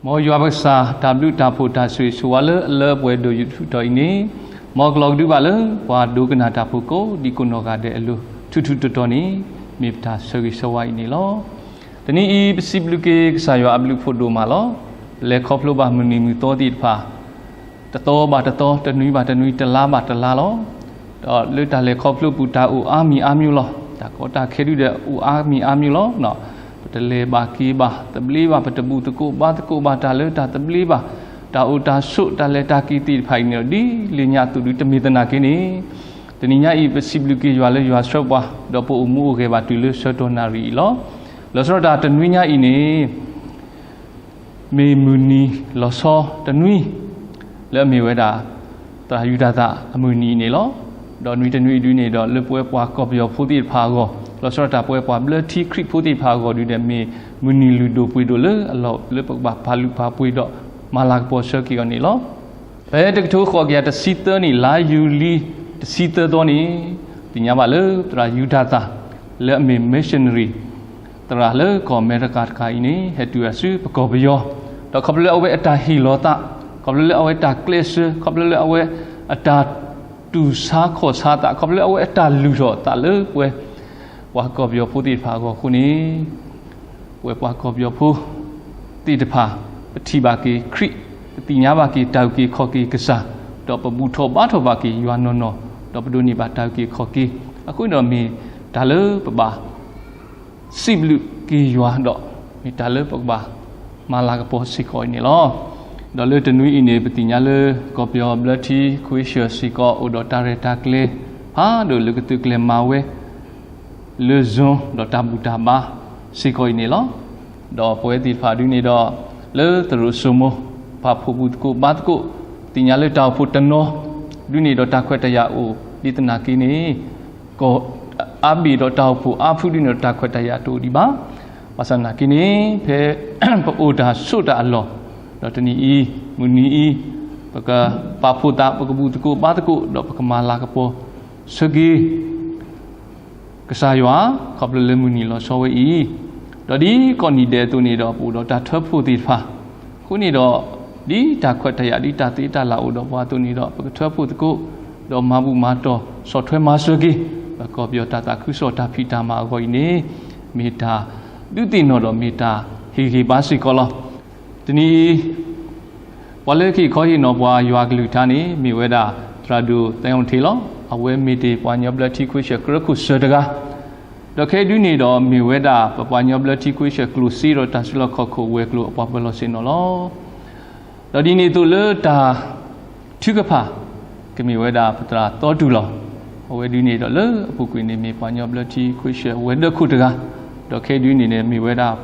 မ်ယွၤပကစၢ် တၢ်ဘျုးတၢ်ဖှိၣ်တၢ်ဆိၣ်ဂ့ၤဆိၣ်ဝါလၢအလၢပှဲၤဒိၣ်ယိာ်ထူးထီၣ်အံၤန့ၣ်, မ်ကလီၤကဒုဘၣ်လၢပှၤဒိကနၣ်တၢ်ဖိကိးဒံကိးနီၢ်ဂၤဒဲးအလိၤ ထူးထူးတီၤတီၤန့ၣ် မ့ၢ်ပတၢ်ဆၢဂ့ၤဆၢဝါအံၤန့ၣ်လီၤ. တနံၤအံၤ ပစံးဘျုးက့ၤကစၢ်ယွၤအဘျုးအဖှိၣ်ဒိၣ်မးလီၤ. ပလဲၤခီဖျိဘၣ်မုၢ်နံၤမုၢ်သီသ့ၣ်တဖၣ် တသီဘၣ်တသီ, တနွံဘၣ်တနွံ, တလါဘၣ်တလါလီၤ. ဒီးလၢတၢ်လဲၤခီဖျိပူၤ တၢ်အိၣ်အါမံၤအါမံၤလီၤ. တၢ်ကီတၢ်ခဲဒုဒီးအိၣ်အါမံၤအါမံၤလီၤ. ပတလဲၤဘၣ်က့ၤဘၣ်, သဘျ့ဘၣ်ပတဘူၣ်သကိးဘါသကိးဘၣ်တၢ်လၢတၢ်သဘျ့ဘၣ်, တၢ်အိၣ်တၢ်ဆိးတၢ်လဲၤတၢ်က့ၤသ့ၣ်တဖၣ်အံၤန့ၣ်ဒီး ဒ်လၢညါအသိးဒုတမ့ၢ်သနာ်က့န့ၣ်, တနံၤညါအံၤ ပစံးဘျုးက့ၤယွၤလၢယွၤဆှၢပှၤ ဒီးပအိၣ်မူအိၣ်ဂဲၤဘၣ်တုၤလၢဆၢကတီၢ်နၣ်ရံၣ်အံၤလီၤ. လီၤဆီဒၣ်တၢ်တနွံညါအံၤန့ၣ် မ့ၢ်မုၢ်နံၤလီၤဆီတနွံ လၢအမ့ၢ်ဝဲဒၣ် သရၣ်ယူဒၤသၣ်အမုၢ်နံၤအံၤန့ၣ်လီၤ. ဒီးနွံတနွံအံၤဒုန့ၣ်ဒီး လၢပဝဲပှၤကီၢ်ပယီၤဖိသ့ၣ်တဖၣ်အဂီၢ်, လီၤဆီဒၣ်တၢ်ပဝဲပှၤဘျၢထံခရံာ်ဖိသ့ၣ်တဖၣ်အဂီၢ်ဒုဒီး မ့ၢ်မုၢ်နံၤလုၢ်ဒိၣ်ပှ့ၤဒိၣ်လၢအလီၢ်လၢပကဘၣ်ပာ်လုၢ်ပာ်ပှ့ၤဒီးမၤလၤကပီၤဆၢက့ၤအီၤန့ၣ်လီၤ. ဖဲတကထိဃိးကယၤတဆံသၢနံၣ် လါယူၤလံတဆံသၢသီန့ၣ်, သ့ၣ်ညါဘၣ်လၢသရၣ်ယူဒၤသၣ် လၢအမ့ၢ် missionary သရၣ်လၢကီၢ်အမဲရကၤတဂၤအံၤန့ၣ် ဟဲတုၤအဆူပကီၢ်ပယီၤ, ဒီးခီဖျိလၢအဝဲအတၢ်ဟ့ၣ်လီၤသး, ခီဖျိလၢအဝဲအတၢ်ကျဲးစၢး, ခီဖျိလၢအဝဲအတၢ်တူၢ်ဆါခီၣ်ဆါသး, ခီဖျိလၢအဝဲအတၢ်လုၢ်ထီၣ်သးလၢပဝဲ ပှၤကီၢ်ပယီၤဖိသ့ၣ်တဖၣ်အဂီၢ်အဃိန့ၣ်, ပဝဲပှၤကီၢ်ပယီၤဖိသ့ၣ်တဖၣ် ပထံၣ်ဘၣ်က့ၤခရံာ်, ပသ့ၣ်ညါဘၣ်က့ၤတၢ်အုၣ်က့ၤခီၣ်က့ၤကစၢ်, ဒီးပဘူၣ်ထီၣ်ဘါထီၣ်ဘၣ်က့ၤယွၤနီၢ်နီၢ်, ဒီးပဒိးန့ၢ်ဘၣ်တၢ်အုၣ်က့ၤခီၣ်က့ၤ, အဃိန့ၣ်ဒီးမ့ၢ်တၢ်လၢပဘၣ် စံးဘျုးက့ၤယွၤဒီး မ့ၢ်တၢ်လၢပကဘၣ်မၤလၤကပီၤစ့ၢ်ကီးအံၤန့ၣ်လီၤ. ဒီးလၢတနွံအံၤန့ၣ် ပသ့ၣ်ညါလၢ ကီၢ်ပယီၤဘျၢထံခဝ့ၡၢၣ်စ့ၢ်ကီး အိၣ်ဒီးတၢ်ရဲၣ်တၢ်ကျဲၤဖးဒိၣ်လၢကသုးကျဲၤမၤဝဲ လၢ Zoom ဒီးတၢ်ဘူၣ်တၢ်ဘါစ့ၢ်ကီးအံၤန့ၣ်လီၤ. ဒီးပဝဲသ့ၣ်တဖၣ်ဒုန့ၣ်ဒီး လၢသရိာ်စိမိၤ ပာ်ဖှိၣ်ဘူၣ်သကိးဘါသကိး, သ့ၣ်ညါလၢတၢ်အိၣ်ဖှိၣ်တနီၤဒုန့ၣ်ဒီး တၢ်ခွဲးတၢ်ယာ်အိၣ်ဒ်သနာ်က့န့ၣ်, ကီၢ်အါဘ့ၣ်ဒီးတၢ်အိၣ်ဖှိၣ်အါဖုဒုန့ၣ်ဒီး တၢ်ခွဲးတၢ်ယာ်တအိၣ်ဒံးဘၣ်. ဘၣ်ဆၣ်သနာ်က့န့ၣ် ဖဲပအိၣ်တၢ်ဆိးတၢ်အလီၢ်, ဒီးတနံၤအံၤ မုၢ်နံၤအံၤ ပကပာ်ဖှိၣ်သး, ပကဘူၣ်သကိးဘါသကိး, ဒီးပကမၤလၤကပီၤဆၢက့ၤ ကစၢ်ယွၤ ခီဖျိလၢမုၢ်နံၤလီၤဆီဝဲအံၤ, ဒီးဒ်ကိးနံၤဒဲးအသိးန့ၣ်ဒီး ပအိၣ်ဒီးတၢ်ထၢဖှိၣ်သ့ၣ်တဖၣ်, အဃိန့ၣ်ဒီး ဒ်တၢ်ခွဲးတၢ်ယာ် ဒ်တၢ်သ့တၢ်လၢ်အိၣ်ဒီးပှၤအသိးန့ၣ်ဒီး ပကထၢဖှိၣ်သကိး, ဒီးမၤဘူၣ်မၤတီၢ် ဆီၣ်ထွဲမၤစၢၤက့ၤ ပကီၢ်ပယီၤတၢ်သးခုကစီၣ်တၢ်ဖံးတၢ်မၤအဂီၢ်အံၤန့ၣ် မ့ၢ်တၢ်ဒုးသ့ၣ်နီၣ်ဒီးမ့ၢ်တၢ်ဟ့ၣ်ဂံၢ်ဘါစ့ၢ်ကီးလီၤ. တနံၤအံၤ ပှၤလၢကဟ့ၣ်ခီဟ့ၣ်နီၤပှၤယွၤအကလုၢ်ကထါန့ၣ် မ့ၢ်ဝဲဒၣ် သရၣ်ဒိၣ်သဲအီထ့လီၤ. အဝဲမ့ၢ်တ့ၢ်ပှၤကညီဘျၢထံခဝ့ၡၢၣ်ကြၢးခိၣ်စၢၢ်တဂၤ, ဒီးခဲအံၤဒုန့ၣ်ဒီး မ့ၢ်ဝဲဒၣ်ပပှၤကညီဘျၢထံခဝ့ၡၢၣ်ကျိၣ်စ့ဒီး တၢ်စုလီၢ်ခီၣ်ခိၣ်ဝဲၤကျိၤအပှၤပၢၤလီၢ်ဆ့ၣ်နီၤလီၤ. ဒီးဒ်န့ၣ်အသိးလၢတၢ်ထုကဖၣ် ကမ့ၢ်ဝဲဒၣ်ပသရၣ်သီတူၢ်လီၤ. အဝဲဒုန့ၣ်ဒီးလၢအပူၤကွံာ်န့ၣ် မ့ၢ်ပှၤကညီဘျၢထံခဝ့ၡၢၣ်ဝဲၤဒၢးခိၣ်တဂၤ, ဒီးခဲအံၤဒုန့ၣ်န့ၣ် မ့ၢ်ဝဲဒၣ်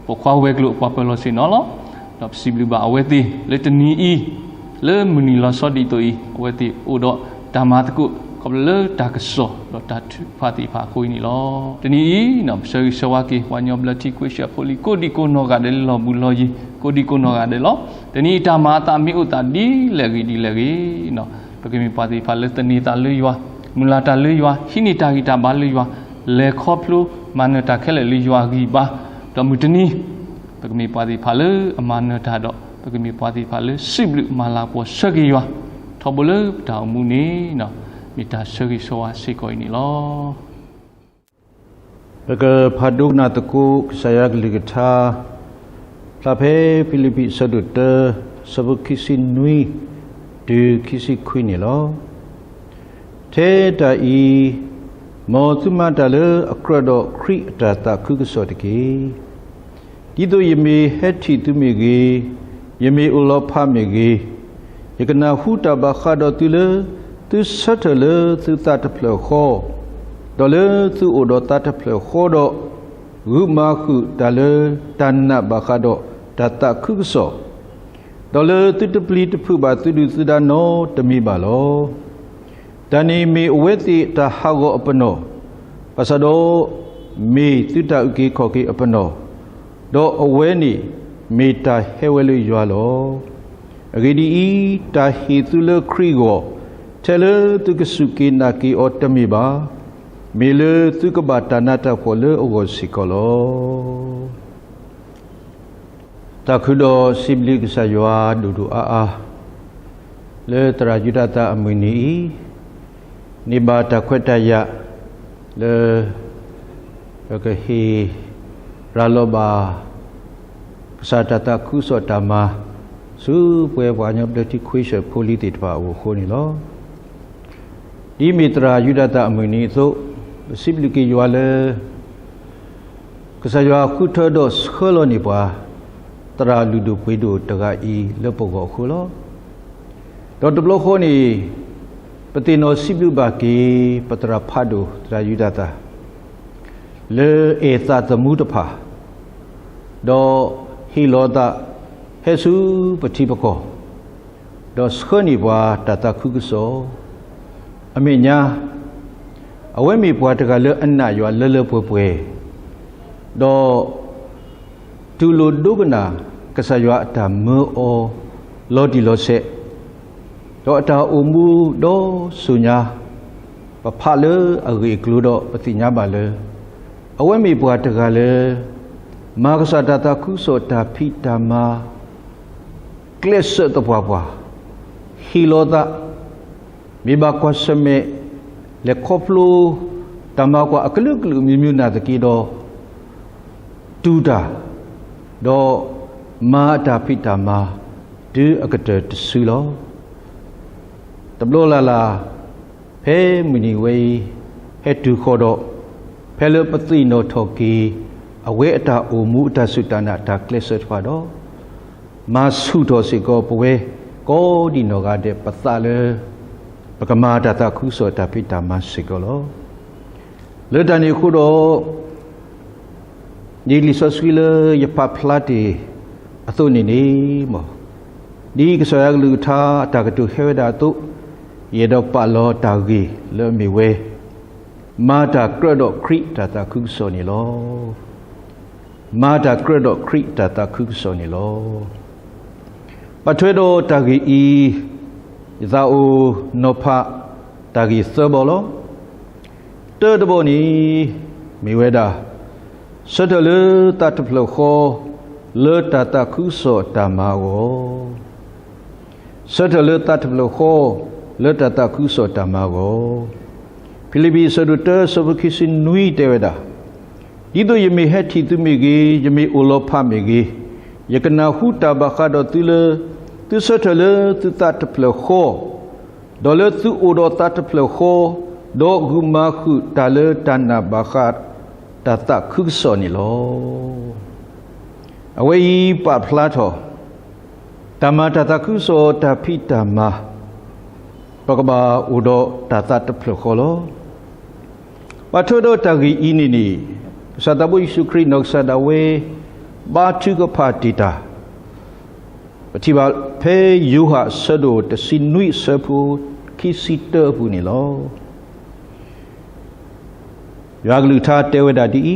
ပိာ်ခွါဝဲၤကျိၤအပှၤပၢၤလီၢ်ဆ့ၣ်နီၤလီၤ. ဒီးပစံးဘျုးဘၣ်အဝဲသ့ၣ်လၢတနံၤအံၤ, လၢမုၢ်နံၤလီၤဆီဒ်သိးအံၤ အဝဲသ့ၣ်အိၣ်ဒီးတၢ်မၤသကိး ခီဖျိလၢတၢ်ကစီၣ်ဒီးတၢ်ထုကဖၣ်သ့ၣ်တဖၣ်အဃိအံၤန့ၣ်လီၤ. တနံၤအံၤ ပဆၢဂ့ၤဆၢဝါက့ၤ ပှၤကညီဘျၢထံခဝ့ၡၢၣ်ဖိလံၤ ကိးဒံကိးနီၢ်ဂၤဒဲးလၢလီၢ်ဘူးလီၢ်ယံၤ ကိးဒံကိးနီၢ်ဂၤဒဲးလီၤ. တနံၤအံၤတၢ်မၤအသးမ့ၢ်အိၣ်သးဒ်လဲၣ်ဂ့ၤဒ်လဲၣ်ဂ့ၤ, ပကမ့ၢ်ပှၤသ့ၣ်တဖၣ်လၢသန့ၤသးလၢယွၤ, မုၢ်လၢ်တၢ်လၢယွၤ, ဟံးန့ၢ်တၢ်ဂံၢ်တၢ်ဘါလၢယွၤ, လဲၤခီဖျိမၤနၢၤတၢ်ခဲလၢာ်လၢယွၤအဂံၢ်အဘါ, ဒီးမုၢ်တနံၤ ပကမ့ၢ်ပှၤသ့ၣ်တဖၣ်လၢအမၤနၢၤတၢ်ဒီး ပကမ့ၢ်ပှၤသ့ၣ်တဖၣ်လၢစံးဘျုးမၤလၤကပီၤဆၢက့ၤယွၤ, ထီဘိလၢပတၢ်အိၣ်မူန့ၣ် မ့ၢ်တၢ်ဆၢဂ့ၤဆၢဝါစ့ၢ်ကီးအံၤန့ၣ်လီၤ. ပကဖးဒိကနၣ်သကိးကစၢ်ယွၤကလုၢ်ကထါ ဖျါဖဲဖံလံးပံးအဆၢဒိၣ်တၢ ဆၢဖိခံဆံနွံ တုၤခံဆံခွံန့ၣ်လီၤ. ထဲတၢ်အံၤ, မ်သုမၤတၢ်လၢအကြၢးဒီးခရံာ်အတၢ်သးခုကစီၣ်တက့ၢ်. ဒ်သိးယမ့ၢ်ဟဲထံၣ်သုမ့ၢ်ဂ့ၤ, ယမ့ၢ်အိၣ်လီၤဖးမ့ၢ်ဂ့ၤ, ယကနၢ်ဟူတၢ်ဘၣ်ဃးဒီးသုလၢ သုဆၢထၢၣ်လၢသုသးတဖျၢၣ်ဃီ, ဒီးလၢသုအိၣ်ဒီးသးတဖျၢၣ်ဃီဒီး, ဂုာ်မၤဃုာ်တၢ်လၢတၢ်နာ်ဘၣ်ဃးဒီးတၢ်သးခုကစီၣ်, ဒီးလၢသုတပျံၤတဖုးဘၣ်သုဒုၣ်သုဒါနီတမံၤဘၣ်လီၤ. တၢ်န့ၣ်မ့ၢ်အဝဲသ့ၣ်တၢ်ဟးဂီၤအပနီၣ်, ဘၣ်ဆၣ်ဒီး မ့ၢ်သုတၢ်အုၣ်က့ၤခီၣ်က့ၤအပနီၣ်, ဒီးအဝဲန့ၣ်မ့ၢ်တၢ်ဟဲဝဲလၢယွၤလီၤ. အဂ့ၢ်ဒ်အံၤ, တၢ်ဟ့ၣ်သုလၢခရံာ်အဂီၢ်, ထဲလၢသုကစူၢ်က့ၤနာ်က့ၤအီၤတမ့ၢ်ဘၣ်, မ့ၢ်လၢသုကဘၣ်တၢ်နးတၢ်ဖှီၣ်လၢအဂီၢ်စ့ၢ်ကီးလီၤ. သးခုဒီးစံးဘျုးကစၢ်ယွၤဒိၣ်ဒိၣ်အါအါ, လၢသရၣ်ယူဒၤသၣ်အမုၢ်နံၤအံၤ, န့ၢ်ဘၣ်တၢ်ခွဲးတၢ်ယာ်လၢ ပကဟ့ၣ်ရၤလီၤဘၣ် ကစၢ်တၢ်သးခုကစီၣ်တၢ်မၤ ဆူပဝဲပှၤကညီဘျၢထံခဝ့ၡၢၣ်ဖိလံၤသ့ၣ်တဖၣ်အအိၣ် အဃိန့ၣ်လီၤ. ဒ်မ့ၢ်သရၣ်ယူဒၤသၣ်အမုၢ်နံၤအသိး, ပစံးဘျုးက့ၤယွၤလၢ ကစၢ်ယွၤဃုထၢဒီးဆှၢလီၤန့ၢ်ပှၤ သရၣ်လုၢ်ဒိၣ်ပှ့ၤဒိၣ်တဂၤအံၤလၢပဂီၢ်အဃိလီၤ. ဒီးတဘျီဃီန့ၣ်, ပသ့ၣ်နီၣ်စံးဘျုးဘၣ်က့ၤ ပသရၣ်ဖးဒိၣ်သရၣ်ယူဒၤသၣ် လၢအဲၣ်သးသမူတဖၣ်, ဒီးဟ့ၣ်လီၤသးဟဲဆူပထံပကီၢ်, ဒီးဆှၢန့ၢ်ပှၤတၢ်သးခုကစီၣ်, အမဲာ်ညါ အဝဲမ့ၢ်ပှၤတဂၤလၢအနာ်ယွၤလၢလၢပှဲၤပှဲၤ, ဒီး တူၢ်လိာ်ဒိကနၣ် ကစၢ်ယွၤအတၢ်မၢအီၤ လီၤတံၢ်လီၤဆဲး, ဒီးအတၢ်အိၣ်မူဒီစိၤညါ, ပဖးလၢအဂ့ၢ်အကျိၤဒီး ပသ့ၣ်ညါဘၣ်လၢ အဝဲမ့ၢ်ပှၤတဂၤလၢ မၤကစၢ်တၢ်သးခုကစီၣ်တၢ်ဖံးတၢ်မၤ ကျဲးစၢးသပှၢ်ပှၢ်, ဟ့ၣ်လီၤသး, မ့ၢ်ဘၣ်ကွၢ်ဆၢၣ်မဲာ် လဲၤခီဖျိ တၢ်မၤကွၢ်အကလုာ်ကလုာ်မံၤမံၤနာ်သက့ဒီး တူၢ်တၢ်, ဒီးမၤအတၢ်ဖံးတၢ်မၤ တုၤအကတၢၢ်တစုလီၤ. တဘျီလၢ်လၢ် ဖဲမုၢ်နံၤဝဲအံၤ ဟဲတုၤဃီဒီး ဖဲလၢပသ့ၣ်နီၣ်ထီၣ်က့ၤ အဝဲအတၢ်အိၣ်မူအတၢ်စူၢ်တၢ်နာ်တၢ်ကျဲးစၢးတဖၣ်ဒီး မၤဆူၣ်ထီၣ်စ့ၢ်ကီးပဝဲ ကိးဒံးနီၢ်ဂၤဒဲးပသးလၢ ပကမၤတၢ်သးခုကစီၣ်တၢ်ဖံးတၢ်မၤစ့ၢ်ကီးလီၤ. လၢတၢ်န့ၣ်အဃိဒီး ဒ်လံာ်စီဆှံလၢယဖးဖျါတ့ၢ်အသိးန့ၣ်န့ၣ်, ဒ်ကစၢ်ယွၤကလုၢ်ကထါအတၢ်ကတိၤဟဲဝဲဒၣ်အသိး, ယအဲၣ်ဒိးပာ်လီၤတၢ်ဂ့ၢ်လၢအမ့ၢ်ဝဲ မၤတၢ်ကြၢးဒီးခရံာ်တၢ်သးခုကစီၣ်န့ၣ်လီၤ. မၤတၢ်ကြၢးဒီးခရံာ်တၢ်သးခုကစီၣ်န့ၣ်လီၤ. ဘၣ်ထွဲဒီးတၢ်ဂ့ၢ်အံၤ, ယသးအိၣ်နီၤဖးတၢ်ဂ့ၢ်သၢဘီလီၤ. တၢတဘီန့ၣ် မ့ၢ်ဝဲဒၣ်, ဆၢထၢၣ်လၢသးတဖျၢၣ်ဃီ လၢတၢ်သးခုကစီၣ်တၢ်မၤအဂီၢ် ဆၢထၢၣ်လၢသးတဖျၢၣ်ဃီ လၢတၢ်သးခုကစီၣ်တၢ်မၤအဂီၢ်, ဖံလံးပံၤအဆၢဒိၣ်တၢ အဆၢဖိခံဆံနွံတဲဝဲဒၣ်, ဒ်သိးယမ့ၢ်ဟဲထံၣ်သုမ့ၢ်ဂ့ၤ, ယမ့ၢ်အိၣ်လီၤဖးမ့ၢ်ဂ့ၤ, ယကနၢ်ဟူတၢ်ဘၣ်ဃးဒီးသုလၢ သုဆၢထၢၣ်လၢသုသးတဖျၢၣ်ဃီ, ဒီးလၢသုအိၣ်ဒီးသးတဖျၢၣ်ဃီ, ဒီးဂုာ်မၤဃုာ်တၢ်လၢတၢ်နာ်ဘၣ်ဃး တၢ်သးခုကစီၣ်န့ၣ်လီၤ. အဝဲအံၤပာ်ဖျါထီၣ် တၢ်မၤတၢ်သးခုကစီၣ်တၢ်ဖံးတၢ်မၤ, ပကဘၣ်အိၣ်ဒီးတၢ်သးတဖျၢၣ်ဃီလီၤ. ဘၣ်ထွဲဒီးတၢ်ဂ့ၢ်အံၤန့ၣ်န့ၣ်, ကစၢ်သးဘိယ့ၣ်ၡူးခရံာ်နီၢ်ကစၢ်ဒၣ်ဝဲ ဘါထုကဖၣ်တ့ၢ်တၢ် ပထံၣ်ဘၣ်ဖဲယိၤဟၣ်အဆၢဒိၣ်တဆံနွံအဆၢဖိခံဆံတၢအပူၤန့ၣ်လီၤ. ယွၤကလုၢ်ကထါတဲဝဲဒၣ်ဒ်အံ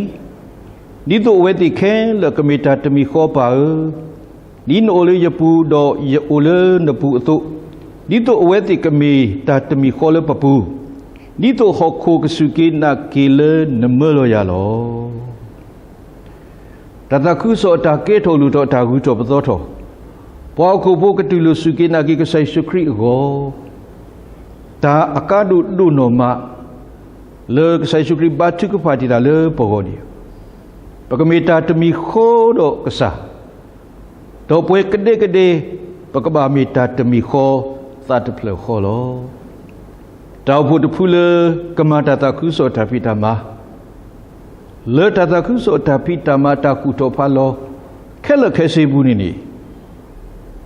ၤ, ဒ်သိးအဝဲသ့ၣ်ခဲလၢာ်ကမ့ၢ်တၢ်တမံၤဃီပၢ်ဧၢ, ဒ်နအိၣ်လၢယပူၤဒီးယအိၣ်လၢနပူၤအသိး, ဒ်သိးအဝဲသ့ၣ်ကမ့ၢ်တၢ်တမံၤဃီလၢပပူၤ, ဒ်သိးဟီၣ်ခိၣ်ကစူၢ်က့ၤနာ်က့ၤလၢနမၢလီၤယၤလီၤ. တၢ်သးခုကစီၣ်အတၢ်ကဲထီၣ်လိၣ်ထီၣ် တၢ်ဂုၤထီၣ်ပသီထီၣ်, ပှၤဟီၣ်ခိၣ်ဖိကတူၢ်လိာ်စူၢ်က့ၤနာ်က့ၤကစၢ်ယ့ၣ်ၡူးခရံာ်အဂီၢ်, တၢ်အကါဒိၣ်ဒိၣ်နီၢ်မး လၢကစၢ်ယ့ၣ်ၡူးခရံာ်ဘါထုကဖၣ်တ့ၢ်တၢ်လၢပဂီၢ်န့ၣ်, ပကမ့ၢ်တၢ်တမံၤဃီဒီးကစၢ်, ဒီးပဝဲကဒဲကဒဲ ပကဘၣ်မ့ၢ်တၢ်တမံၤဃီ သးတဖျၢၣ်ဃီလီၤ. တၢ်အိၣ်ဖှိၣ်တဖုလၢကမၤတၢ်သးခုကစီၣ်တၢ်ဖံးတၢ်မၤ လၢတၢ်သးခုကစီၣ်တၢ်ဖံးတၢ်မၤတၢ်ကူၣ်ထီၣ်ဖးလီၤ ခဲလၢာ်ခဲဆ့ပူၤန့ၣ်န့ၣ်,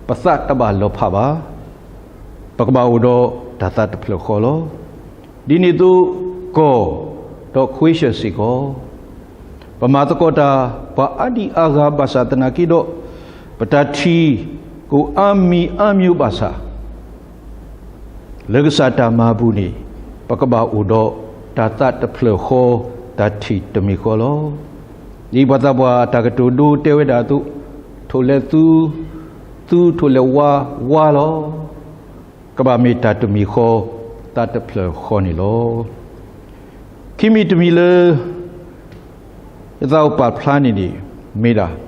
ပသးတဘၣ်လီၤဖးဘၣ်. ပကဘၣ်အိၣ်ဒီးတၢ်သးတဖျၢၣ်ဃီလီၤ. ဒ်န့ၣ်အသိး ကီၢ်ဒီးခွ့ဆၢၣ်စ့ၢ်ကီး, ပမၤသကိးတၢ် ပှၤအါဒံအါဂၤဘၣ်ဆၣ်သနာ်က့ဒီး, ပတၢ်ထံၣ်ကအိၣ်အါမံၤအါမံၤဘၣ်ဆၣ် လၢကစၢ်တၢ်မၤအပူၤန့ၣ်, ပကဘၣ်အိၣ်ဒီးတၢ်သးတဖျၢၣ်ဃီ တၢ်ထံၣ်တမံၤဃီလီၤ. ဒ်ပှၤသးပှၢ်တၢ်ကတိၤဒိတဲဝဲဒၣ်အသိး, ထိၣ်လဲၣ်သူ, သူ, ထိၣ်လဲၣ်ဝါ, ဝါလီၤ. ကဘၣ်မ့ၢ်တၢ်တမံၤဃီ သးတဖျၢၣ်ဃီန့ၣ်လီၤ. ခံမံၤတမံၤလၢ ယသးအိၣ်ပာ်ဖျါန့ၣ်န့ၣ် မ့ၢ်ဒၣ် ပ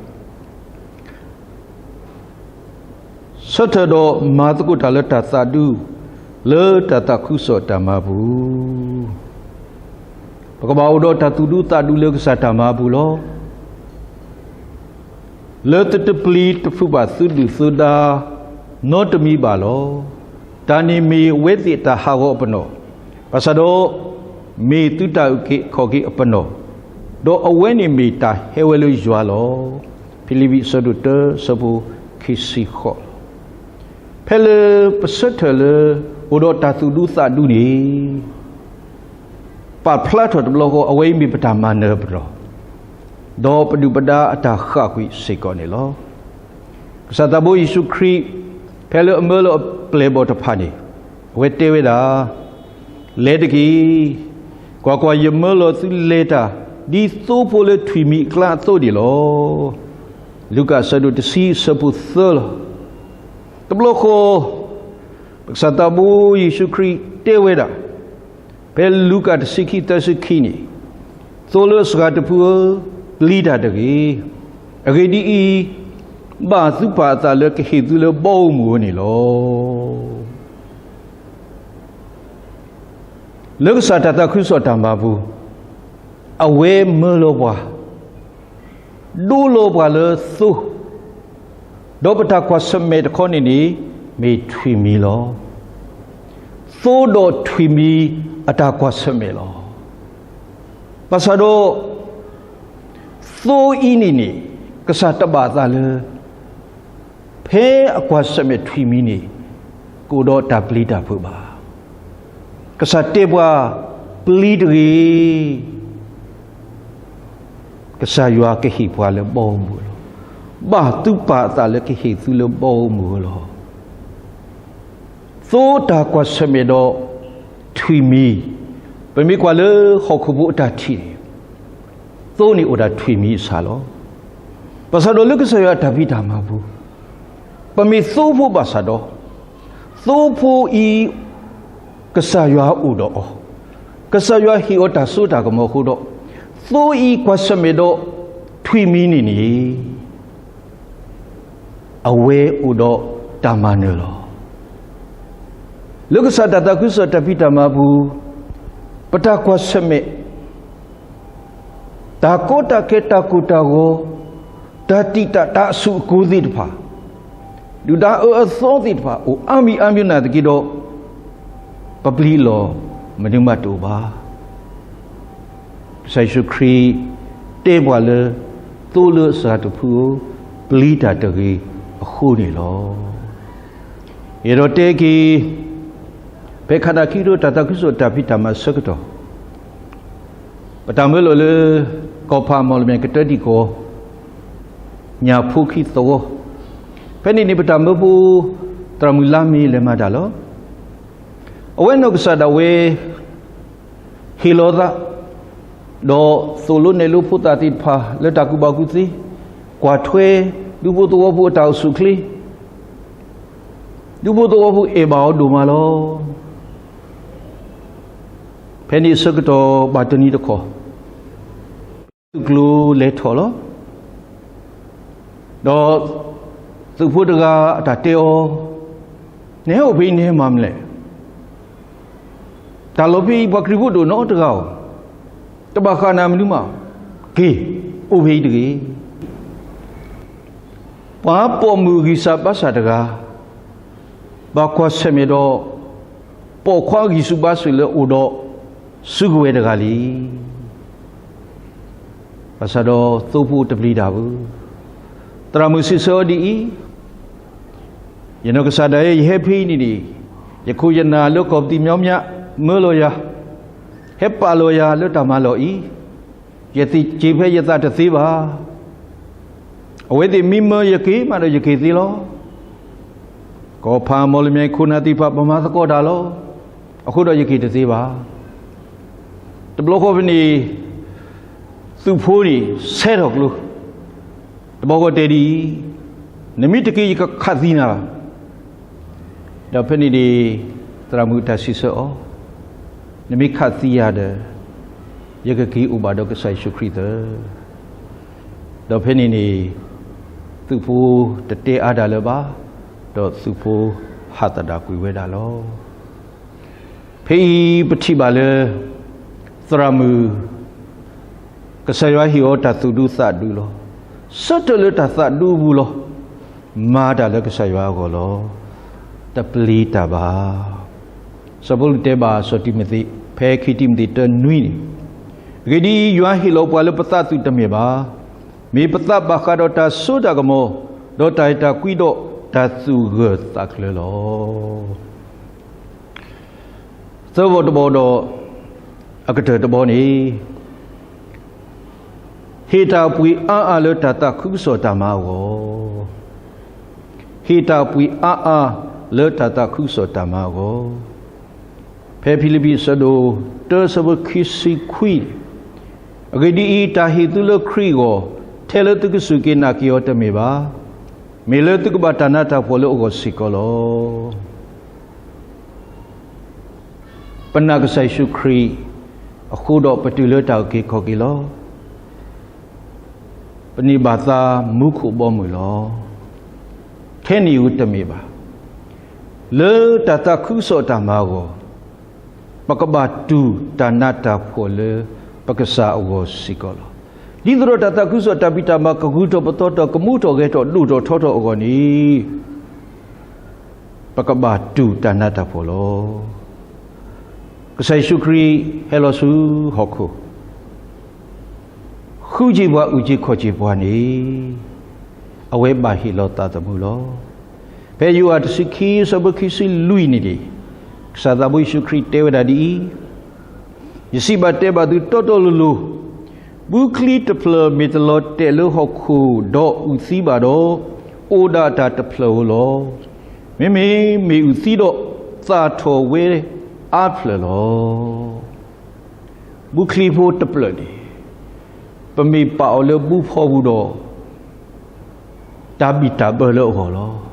ဆၢထၢၣ်ဒီးမၤသကိးတၢ်လၢတၢ်သးဒူ လၢတၢ်သးခုကစီၣ်တၢ်မၤပူၤ, ပကဘၣ်အိၣ်ဒီးတၢ်သူၣ်ဒူသးဒူလၢကစၢ်တၢ်မၤပူၤလီၤ. လၢသုတပျံၤတဖုးဘၣ်သုဒုၣ်သုဒါ နီတမံၤဘၣ်လီၤ. တၢ်န့ၣ်မ့ၢ်အဝဲသ့ၣ်အတၢ်ဟးဂီၤအပနီၣ်, ဘၣ်ဆၣ်ဒီး မ့ၢ်သုတၢ်အုၣ်က့ၤခီၣ်က့ၤအပနီၣ်, ဒီးအဝဲန့ၣ်မ့ၢ်တၢ်ဟဲဝဲလၢယွၤလီၤ. ဖံလံးပံးအဆၢဒိၣ်တၢ အဆၢဖိခံဆံဃိးလီၤ. ဖဲလၢပဆၢထၢၣ်လၢ အိၣ်ဒီးတၢ်သူၣ်ဒူသးဒူန့ၣ် ပာ်ဖျါထီၣ်တဘျီဃီ အဝဲအံၤမ့ၢ်ပတၢ်မၤနၢၤအပနီၣ်, ဒီးပဒုၣ်ပဒါအတၢ်ဃၣ်ကွံာ်စ့ၢ်ကီးန့ၣ်လီၤ. ကစၢ်သးဘိယ့ၣ်ၡူးခရံာ် ဖဲလၢအမၢလီၤအပျဲၢ်အဘီၣ်တဖၣ်န့ၣ် အဝဲတဲဝဲဒၣ်, လဲၤတက့ၢ်, ကွၢ်ကွၢ်, ယမၢလီၤသုလဲၤတၢ် ဒ်သိဖိလၢထွံၣ်မံၤအကျါအသိးန့ၣ်လီၤ. လူၤကၣ်အဆၢဒိၣ်တဆံအဆၢဖိသၢလီၤ. တဘျီဃီ ပကစၢ်သးဘိယ့ၣ်ၡူးခရံာ်တဲဝဲဒၣ် ဖဲလူၤကၣ်တဆံခံသၢဆံခံန့ၣ်, သိလၢအစှၤတဖုဧၢ, ပျံၤတၢ်တဂ့ၤ. အဂ့ၢ်ဒ်အံၤ, ဘၣ်သုပၢ်အသးလၢကဟ့ၣ်သုလၢဘီဧိၤမုၢ်ဧိၤန့ၣ်လီၤ. လၢကစၢ်တၢ်သးခုကစီၣ်တၢ်မၤပူၤ, အဝဲမၢလီၤပှၤ ဒိလီၤပှၤလၢသိ, ဒီးပတၢ်ကွၢ်ဆၢၣ်မဲာ်တခီန့ၣ်န့ၣ် မ့ၢ်ထွံၣ်မံၤလီၤ. သိဒီးထွံၣ်မံၤအတၢ်ကွၢ်ဆၢၣ်မဲာ်လီၤ. ဘၣ်ဆၣ်ဒီး သိအံၤန့ၣ်န့ၣ် ကစၢ်တဘၣ်အသးလၢ ဖဲအကွၢ်ဆၢၣ်မဲာ်ထွံၣ်မံၤန့ၣ် ကအိၣ်ဒီးတၢ်ပျံၤတၢ်ဖုးဘၣ်. ကစၢ်တဲပှၤ ပျံၤတဂ့ၤ. ကစၢ်ယွၤကဟ့ၣ်ပှၤလၢဘီဧိၤမုၢ်ဧိၤလီၤ. ဘၣ်သုပၢ်အသးလၢကဟ့ၣ်သုလၢဘီဧိၤမုၢ်ဧိၤလီၤ. သိတၢ်ကွၢ်ဆၢၣ်မဲာ်ဒီးထွံၣ်မံၤ, ပမ့ၢ်ကွၢ်လၢဟီၣ်ခိၣ်ဖိအတၢ်ထံၣ်န့ၣ်, သိန့ၣ်အိၣ်ဒၣ်ထွံၣ်မံၤအစှၤလီၤ. ဘၣ်ဆၣ်ဒီးလၢကစၢ်ယွၤအတၢ်ဖံးတၢ်မၤပူၤ, ပမ့ၢ်သိဖိဘၣ်ဆၣ်ဒီး, သိဖိအံၤ ကစၢ်ယွၤအိၣ်ဒီးအီၤ, ကစၢ်ယွၤဟ့ၣ်အီၤတၢ်စိတၢ်ကမီၤအဃိဒီး, သိအံၤကွၢ်ဆၢၣ်မဲာ်ဒီးထွံၣ်မံၤန့ၣ်န့ၣ် အဝဲအိၣ်ဒီးတၢ်မၤနၢၤလီၤ. လၢကစၢ်တၢ်သးခုကစီၣ်တၢ်ဖံးတၢ်မၤပူၤ, ပတၢ်ကွၢ်ဆၢၣ်မဲာ်, တၢ်ကီတၢ်ခဲ တၢ်ကိၢ်တၢ်ဂီၤ, တၢ်တံာ်တာ် တၢ်အဆူၣ်အကိၤသ့ၣ်တဖၣ်, ဒုၣ်ဒါအၢအသီသ့ၣ်တဖၣ် အိၣ်အါမံၤအါမံၤနာ်သက့ဒီး, ပပျံၤအလီၢ်မနုၤမးတအိၣ်ဘၣ်. ကစၢ်ယ့ၣ်ၡူးခရံာ်တဲပှၤလၢ သိလၢအစှၤတဖုဧၢ, ပျံၤတၢ်တဂ့ၤအဃိန့ၣ်လီၤ. ယအဲၣ်ဒိးတဲက့ၤ ဖဲခါနာ်ခံကထိတၢ်သးခုကစီၣ်တၢ်ဖံးတၢ်မၤအဆၢကတီၢ်, ပတၢ်မၢလီၤလၢ ကီၢ်ဖးမီၣ်လမၠဲၣ်ကတၢၢ်တံၢ်ကီၢ် ညၣ်ဖိခံသဝီ, ဖဲန့ၣ်န့ၣ် ပတၢ်မၢဖိ သရၣ်မုၣ်လါမ့ၤလဲၤမၤတၢ်လီၤ. အဝဲနီၢ်ကစၢ်ဒၣ်ဝဲ ဟ့ၣ်လီၤသး, ဒီးသိၣ်လိနဲၣ်လိဖိသၣ်သ့ၣ်တဖၣ်လၢတၢ်ကူၣ်ဘၣ်ကူၣ်သ့, ကွၢ်ထွဲ ဒူဖိသဝီဖိအတၢ်အိၣ်ဆူၣ်အိၣ်ချ့, ဒူဖိသဝီဖိအဲၣ်ဘၣ်အီၤဒိၣ်မးလီၤ. ဖဲန့ၣ်အဆၢကတီၢ်ဘၣ်တနံၤတခီ, သုးကျိၤလဲၤထီၣ်လီၤ. ဒီးသုးဖိတဂၤအတၢ်တဲအီၤ, နဟဲအိၣ်ဖဲအံၤနဟဲမၤမနုၤလဲၣ်. တၢ်လီၢ်ဖဲအံၤပှၤခရံာ်ဖိတအိၣ်နီတဂၤဧိၤ, တဘၣ်ဃးနၤမနုၤမး, က့ၤအိၣ်ဖဲအံၤတဂ့ၤ. ပှၤပိာ်မုၣ်အဂံၢ်စၢ်ဘါစၢ်တဂၤ, ဘၣ်ကွၢ်ဆၢၣ်မဲာ်ဒီး ပိာ်ခွါအဂံၢ်ဆူၣ်ဘါဆူၣ်လၢအိၣ်ဒီးစုကဝဲၤတဂၤလံ. ဘၣ်ဆၣ်ဒီးသိဖိတပျံၤတၢ်ဘၣ်. သရၣ်မုၣ်စံးဆၢအီၤဒ်အံၤ, ယနီၢ်ကစၢ်ဒၣ်ယဲ ယဟဲဖဲအံၤန့ၣ်န့ၣ်, ယခိၣ်ယနၢ်လၢကီၢ်ပသံၣ်မၠီမၠး မၢလီၤယၤ, ဟဲပာ်လီၤယၤလၢတၢ်မၤလီၢ်အံၤ, ယသ့ၣ်က့ၤဖဲယသးတသ့ဘၣ်. အဝဲသ့ၣ်မ့ၢ်မၢယက့ၤမးဒီးယက့ၤသ့လီၤ. ကီၢ်ဖးမီၣ်လမၠဲၣ်ခိၣ်နၢ်သ့ၣ်တဖၣ် ပမၤသကိးတၢ်လီၤ. အဃိဒီးယက့ၤတသ့ဘၣ်. တဘျီဃီဖဲန့ၣ် သုးဖိန့ၣ် ဆဲးထီၣ်ကျိ, တဘျီဃီတဲဒ်အံၤ, နမ့ၢ်တက့ၤယကခးသံနၤဘၣ်. ဒီးဖဲန့ၣ်န့ၣ် သရၣ်မုၣ်တၢ်စံးဆၢအီၤ, နမ့ၢ်ခးသံယၤဒီး ယကက့ၤအိၣ်ဘၣ်ဒီးကစၢ်ယ့ၣ်ၡူးခရံာ်သၢ. ဒီးဖဲန့ၣ်န့ၣ် သုးဖိတတဲအါတၢ်လၢၤဘၣ်, ဒီးသူၣ်ဖိဟးသဒၣ်ကွံာ်ဝဲဒၣ်လီၤ. ဖဲအံၤပထံၣ်ဘၣ်လၢ သရၣ်မုၣ် ကစၢ်ယွၤဟ့ၣ်အီၤတၢ်သူၣ်ဒူသးဒူလီၤ. ဆၢထၢၣ်လၢတၢ်သးဒူအပူၤလီၤ. မၤတၢ်လၢကစၢ်ယွၤအဂီၢ်လီၤ. တပျံၤတၢ်ဘၣ်. စီၤပီလူးတဲဘၣ် စီၤတံၤမသ့း ဖဲခံတံၤမသ့းတၢနွံန့ၣ်, အဂ့ၢ်ဒ်အံၤ, ယွၤဟ့ၣ်လီၤပှၤလၢပသးအသူၣ်တမ့ၢ်ဘၣ်. မ့ၢ်ပသးဘၣ်ဃးဒီးတၢ်စိတၢ်ကမီၤ, ဒီးတၢ်အဲၣ်တၢ်ကွံဒီးတၢ်သူၣ်ဂၢၢ်သးကျၢၤလီၤ. သၢဘီတဘီဒီး အကတၢၢ်တဘီန့ၣ်, ဟ့ၣ်တၢ်အပှ့ၤအါအါလၢတၢ်သးခုကစီၣ်တၢ်မၤအဂီၢ်, ဟ့ၣ်တၢ်အပှ့ၤအါအါလၢတၢ်သးခုကစီၣ်တၢ်မၤအဂီၢ်, ဖဲဖံလံးပံးအဆၢဒိၣ်တၢ အဆၢဖိခံဆံခွံ, အဂ့ၢ်ဒ်အံၤ, တၢ်ဟ့ၣ်သုလၢခရံာ်အဂီၢ်, ထဲလၢသုကစူၢ်က့ၤနာ်က့ၤအီၤတမ့ၢ်ဘၣ်. မ့ၢ်လၢသုကဘၣ်တၢ်နးတၢ်ဖှီၣ်လၢအဂီၢ်စ့ၢ်ကီးလီၤ. ပနာ်ကစၢ်ယ့ၣ်ၡူးခရံာ်အဃိဒီး ပတုၤလၢတၢ်အုၣ်က့ၤခီၣ်က့ၤလီၤ. ပန့ၢ်ဘၣ်သါမူခိၣ်ဘီမုၢ်လီၤ. ထဲန့ၣ်ဧိၤတမ့ၢ်ဘၣ်. လၢတၢ်သးခုကစီၣ်တၢ်မၤအဂီၢ်, ပကဘၣ်တူၢ်တၢ်နးတၢ်ဖှီၣ်လၢပကစၢ်အဂီၢ်စ့ၢ်ကီးလီၤ. ဒ်သိးဒီးတၢ်သးခုကစီၣ်တၢ်ဖံးတၢ်မၤကဂုၤထီၣ်ပသီထီၣ် ကမူထီၣ်ဂဲၤထီၣ်ဒိၣ်ထီၣ်ထီထီၣ်အဂီၢ်န့ၣ် ပကဘၣ်တူၢ်တၢ်နးတၢ်ဖှီၣ်လီၤ. ကစၢ်ယ့ၣ်ၡူးခရံာ်ဟဲလီၤဆူဟီၣ်ခိၣ်, ဃုက့ၤပှၤအုၣ်က့ၤခီၣ်က့ၤပှၤန့ၣ်, အဝဲဘၣ်ဟ့ၣ်လီၤသးသမူလီၤ. ဖဲယိၤဟၣ်တဆံခံ အဆၢဖိခံဆံလွံၢ်န့ၣ်န့ၣ်, ကစၢ်သးဘိယ့ၣ်ၡူးခရံာ်တဲဝဲဒၣ်ဒ်အံၤ, ယစံးဘၣ်တဲဘၣ်သုတီတီလိၤလိၤ, ဘုချံတဖျၢၣ်မ့ၢ်တလီၤတဲာ်လၢဟီၣ်ခိၣ်ဒီးအုၣ်သံဘၣ်ဒီး, အိၣ်ဒၣ်တၢ်တဖျၢၣ်ဧိၤလီၤ. မ့မ့ၢ်မ့ၢ်အုၣ်သံဒီး, သၣ်ထီၣ်ဝဲအါဖျၢၣ်လီၤ. ဘုချံဖိတဖျၢၣ်န့ၣ်, ပမ့ၢ်ပာ်အီၤလၢဘုဖီပူၤဒီး, တၢ်ဘံၣ်တၢ်ဘၢလၢအဂီၢ်လီၤ.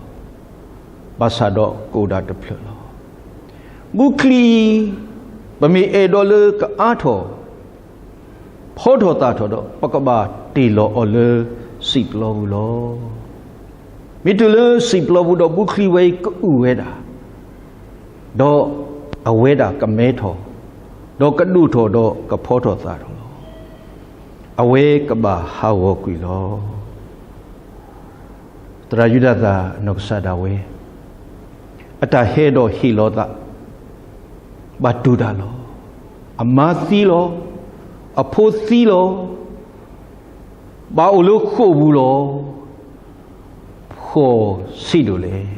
ဘၣ်ဆၣ်ဒီးကအိၣ်ဒၣ်တဖျၢၣ်လီၤ. ဘုချံအံၤ, ပမ့ၢ်အဲၣ်ဒိးလၢကအါထီၣ်, ဖီထီၣ်သၣ်ထီၣ်ဒီး ပကဘၣ်တ့ၢ်လီၤအီၤလၢစံာ်ပျီပူၤလီၤ. မ့ၢ်တုၤလၢစံာ်ပျီပူၤဒီး ဘုချံဝဲအံၤကအုၣ်ဝဲဒၣ်, ဒီးအဝဲဒၣ်ကမဲထီၣ်, ဒီးကဒိၣ်ထီၣ်ဒီးကဖီထီၣ်သၣ်ထီၣ်လီၤ. အဝဲကဘၣ်ဟးဂီၤကွံာ်လီၤ. သရၣ်ယူဒၤသၣ်အနီၢ်ကစၢ်ဒၣ်ဝဲ, အတၢ်ဟဲဒီးဟ့ၣ်လီၤသး, ဘၣ်တူၢ်တၢ်လီၤ. အမါသံလီၤ. အဖိသံလီၤ. ဘၣ်အိၣ်လၢဃိာ်ပူၤလီၤ. ဖှီၣ်ဆံးဒိၣ်လဲၣ်.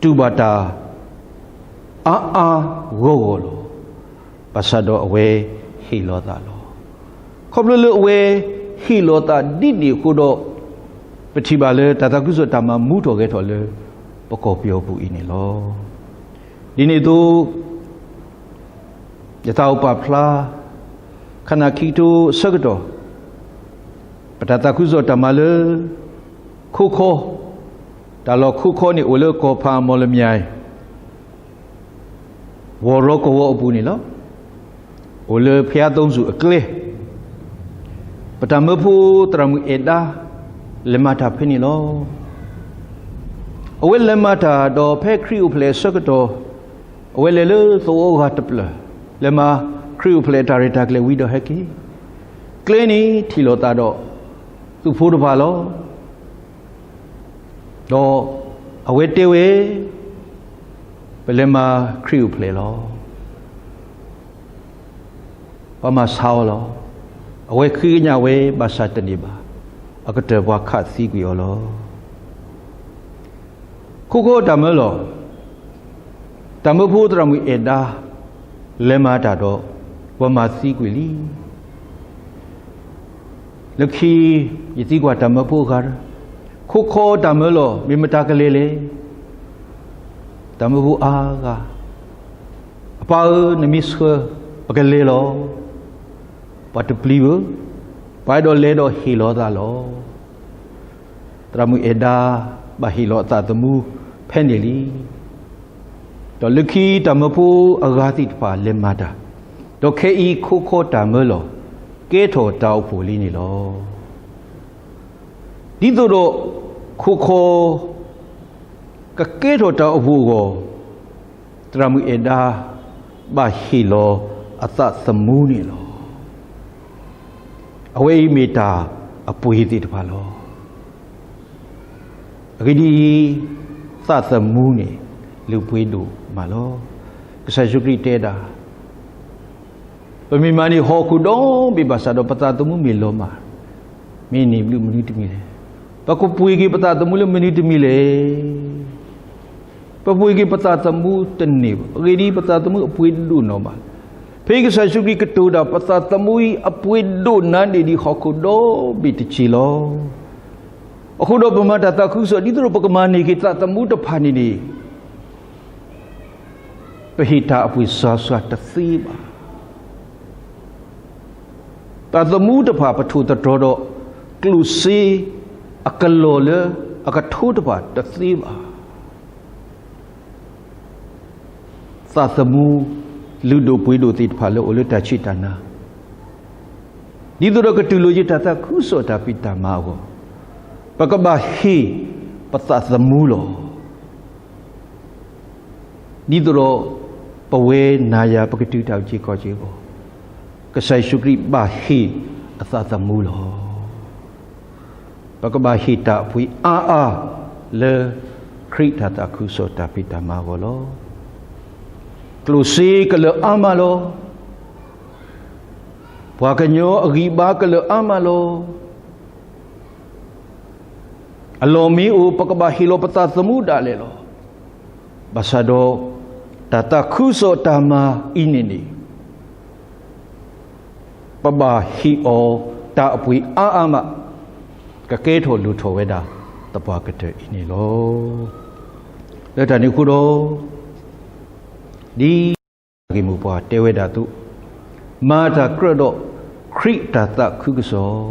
တူၢ်ဘၣ်တၢ်အါအါဂီၢ်ဂီၢ်လီၤ. ဘၣ်ဆၣ်ဒီးအဝဲဟ့ၣ်လီၤသးလီၤ. ခီဖျိလၢအဝဲဟ့ၣ်လီၤသးဒ်န့ၣ်အဃိဒီး, ပထံၣ်ဘၣ်လၢတၢ်သးခုကစီၣ်တၢ်မၤမူထီၣ်ဂဲၤထီၣ်လၢပကီၢ်ပယီၤပူၤအံၤန့ၣ်လီၤ. ဒ်န့ၣ်အသိး ယသးအိၣ်ပာ်ဖျါ ခါနၣ်ခံကထိအဆၢကတီၢ်, ပတၢ်သးခုကစီၣ်တၢ်မၤလၢ ခိခီ, တၢ်လီၢ်ခိခီန့ၣ်အိၣ်လၢကီၢ်ဖးအမီၢ်လမၠဲၣ် ဝီၤရီကဝီၤအပူၤန့ၣ်လီၤ. အိၣ်လၢဖဲအသိစူၣ်အကျဲ, ပတၢ်မၢဖိသရၣ်မုၣ်အဲၣ်ဒါ လဲၤမၤတၢ်ဖဲန့ၣ်လီၤ. အဝဲလဲၤမၤတၢ်ဒီးဖဲခရံာ်အိၣ်ဖျဲၣ်အဆၢကတီၢ်, အဝဲလဲၤလၢသဝီဂၤတဖျၢၣ်, လဲၤမၤခရံာ်အိၣ်ဖျဲၣ်အတၢ်ရဲၣ်တၢ်ကျဲၤဝံၤဒီးဟဲက့ၤ, ကျဲန့ၣ်ထံၣ်လိာ်သးဒီး သူၣ်ဖိတဖၣ်လီၤ. ဒီးအဝဲတဲဝဲ, ပလဲၤမၤခရံာ်အိၣ်ဖျဲၣ်လီၤ. ပှၤမၤဆါအီၤလီၤ. အဝဲဃ့ကညးဝဲဘၣ်ဆၣ်တန့ၢ်ဘၣ်, အကတၢၢ်ပှၤခးသံကွံာ်အီၤလီၤ. ခိခိတၢ်မၢလီၤ. တၢ်မၢဖိသရၣ်မုၣ်အဲၣ်ဒါ လဲၤမၤတၢ်ဒီး ပှၤမၤသံကွံာ်လံ. လၢခံ ယသံကွၢ်တၢ်မၢဖိအဂၤ, ခိခိတၢ်မၢလီၤ မ့ၢ်မတၤကလဲၤလဲၣ်. တၢ်မၢဖိအါဂၤ, အပၢ်ဧၢ, နမ့ၢ်ဆှၢ ပကလဲၤလီၤ. ပှၤတပျံၤဧၢ, ပှၤအဲၣ်ဒိးလဲၤဒီးဟ့ၣ်လီၤသးလီၤ. သရၣ်မုၣ်အဲၣ်ဒါ ဘၣ်ဟ့ၣ်လီၤအသးသမူဖဲန့ၣ်လံ. ဒီးလၢခံတၢ်မၢဖိအဂၤသ့ၣ်တဖၣ်လဲၤမၤတၢ်, ဒီးခဲအံၤခိခိတၢ်မၢလီၤ ကဲထီၣ်တၢ်အိၣ်ဖှိၣ်လံန့ၣ်လီၤ. ဒ်သိးဒီးခိခိ ကကဲထီၣ်တၢ်အိၣ်ဖှိၣ်အဂီၢ်, သရၣ်မုၣ်အဲၣ်ဒါ ဘၣ်ဟ့ၣ်လီၤအသးသမူန့ၣ်လီၤ. အဝဲအံၤမ့ၢ်တၢ်အပှ့ၤသ့ၣ်တဖၣ်လီၤ. အဂ့ၢ်ဒ်အံၤ, သးသမူန့ၣ် လုၢ်ပှ့ၤဒိၣ်မးလီၤ. ကစၢ်ယ့ၣ်ၡူးခရံာ်တဲဒၣ်, ပမ့ၢ်မၤန့ၢ်ဟီၣ်ခိၣ်ဒီဘ့ၣ်ဘၣ်ဆၣ်ဒီး ပသးသမူမ့ၢ်လီၤမၢ်, မ့ၢ်န့ၢ်ဘျုးမနုၤတမံၤလဲၣ်. ပကပှ့ၤက့ၤပသးသမူလၢမနုၤတမံၤလဲၣ်. ပပှ့ၤက့ၤပသးသမူတန့ၢ်ဘၣ်. အဂ့ၢ်ဒ်အံၤ, ပသးသမူအပှ့ၤဒိၣ်နီၢ်မး. ဖဲအံၤကစၢ်ယ့ၣ်ၡူးခရံာ်ကတိၤတၢ် ပသးသမူအံၤ အပှ့ၤဒိၣ်နါဒ့ၣ်ဒံးဟီၣ်ခိၣ်ဒီဘ့ၣ်တက့ၢ်လီၤ. အဃိဒီးပမၤတၢ်သးခုကစီၣ် ဒ်သိးဒီးပကမၤန့ၢ်က့ၤသးသမူတဖၣ်န့ၣ်န့ၣ် ပဟ့ၣ်တၢ်အပှ့ၤစှၤစှၤတသ့ဘၣ်. သးသမူတဖၣ်ပထိၣ်သတြီၤဒီး ကျိၣ်စ့အကလီၢ်လၢအကထိတဖၣ်တသ့ဘၣ်. သးသမူလုၢ်ဒိၣ်ပှ့ၤဒိၣ်သ့ၣ်တဖၣ်လၢအိၣ်လၢတၢ်ဆံးတၢ်နၤ ဒ်သိးဒီးကတူၢ်လိာ်က့ၤတၢ်သးခုကစီၣ်တၢ်ဖံးတၢ်မၤအဂီၢ်, ပကဘၣ်ဟ့ၣ်ပသးသမူလီၤ. ဒ်သိးဒီး ပဝဲနၤယၤပကတုၤတၢ်အုၣ်က့ၤခီၣ်က့ၤအဂီၢ်, ကစၢ်ယ့ၣ်ၡူးခရံာ်ဘၣ်ဟ့ၣ်အသးသမူလီၤ. ပကဘၣ်ဟ့ၣ်တၢ်အပှ့ၤအါအါလၢ ခရံာ်တၢ်သးခုကစီၣ်တၢ်ဖံးတၢ်မၤအဂီၢ်လီၤ. ကျိၣ်စ့ကလၢာ်အါမးလီၤ. ပှၤကညီအဂံၢ်ဘါကလၢာ်အါမးလီၤ. အလီၢ်မ့ၢ်အိၣ် ပကဘၣ်ဟ့ၣ်လီၤပသးသမူဒၣ်လဲာ်လီၤ. ဘၣ်ဆၣ်ဒီး တၢ်သးခုကစီၣ်တၢ်မၤအံၤန့ၣ်န့ၣ် ပဘၣ်ဟ့ၣ်အီၤတၢ်အပှ့ၤအါအါမး, ကကဲထီၣ်လိၣ်ထီၣ်ဝဲဒၣ်သပှၢ်ကတၢၢ်အံၤန့ၣ်လီၤ. လၢတၢ်န့ၣ်အဃိဒီး ဒ်တၢ်ဂ့ၢ်မိၢ်ပှၢ်တဲဝဲဒၣ်အသိး, မၤတၢ်ကြၢးဒီးခရံာ်တၢ်သးခုကစီၣ်,